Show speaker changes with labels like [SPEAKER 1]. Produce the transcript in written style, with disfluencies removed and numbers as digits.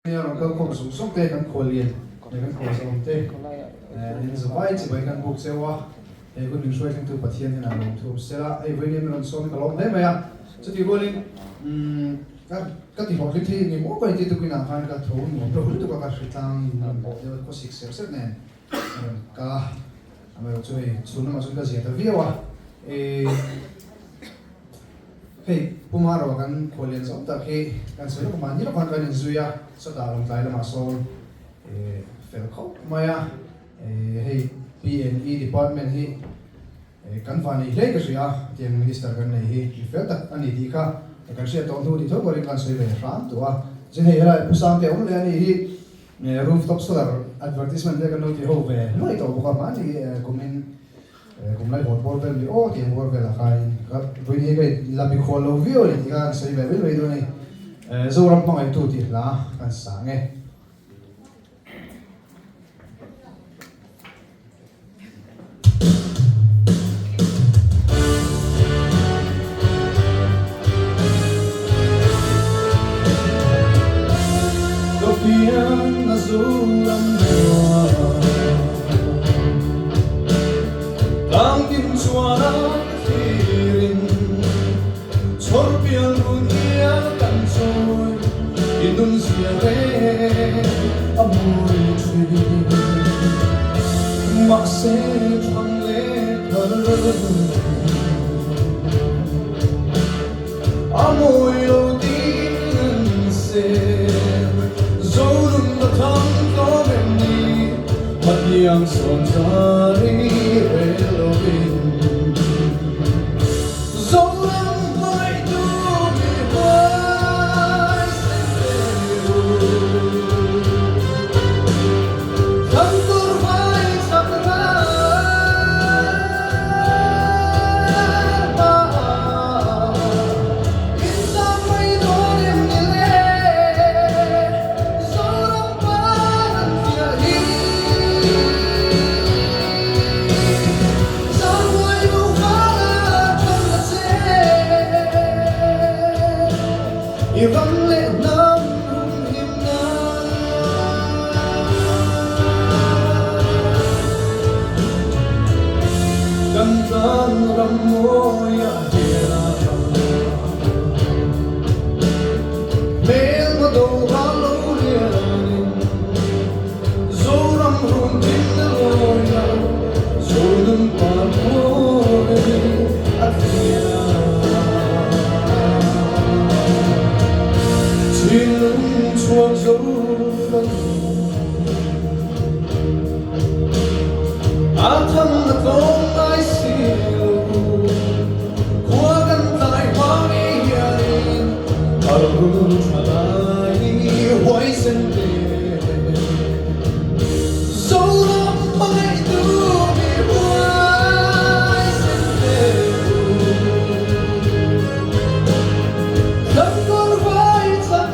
[SPEAKER 1] Nia rawn kal khawm zawng zawng te kan khual lian leh kan khual zawng te in zavai chibai kan buk cheu a, he hun min hruai thlengtu Pathian hian a lawm thu sela, hei vawiin min rawn sawm hi ka lawm hle mai a, chutih rualin ka ka ti hlawhtling thei ni maw ka inti tukin ah khan ka tho nuam deuh lutuk a, ka hritlang nuam bawh deuh a khawsik ser ser nen a rawn kal a, amaherawh chu hei chhun lamah chuan ka zia ta viau a, Hei Pu Maroa kan khuallian zawng tak hi kan sawi lawk mahni lawk khan kan inzui a, sawtah Lawngtlai lamah sawn fel khawp mai a, hei PNE department hi kan van nei hle ka hria a, hetiang minister kan nei hi mi fel tak a ni tih kha kan hriat tawh hnu tih tho pawhin kan sawi ve hram tawh a, chuan hei helai Pu Sangte a awm leh a nih hi rooftop solar advertisement te kan lo ti ho ve hluai tawh bawk a, mahni kumin Kum lai hawn bawr vel mi aw tih ang bawr velah khain ka vawiin hi ka la mikhual lo viau a ni tih kha kan sawi ve mai mai dawn a ni. Zoram hmangaihtu tih hla kan sang e. Ka pian a Zoram nuam. Tlangtin chuan a ka thlirin chhawr pial run hial kan chawi i nun zia reng a mawi thin. Mahse thlang leh thar A mawi lo ding an ser Zonun ka thang tlawm em ni Hatiang sawn zar i rel lovin Zoram hmangaihtu mi huai sen te u Thlang tur vai chak ral I ram leh hnam him na. Kan tlang ram mawi a hian Hmelma do ral lo lianin Zoram run din a lawi a, Zonun par mawi a thliah. Thinlung chhuak zo kan A thang na tlawm ngai si lo Khua kan tlai hma ngei hianin A rul tha lai huaisen te Zoram hmangaihtu mi huaisen te u Thlang vai chak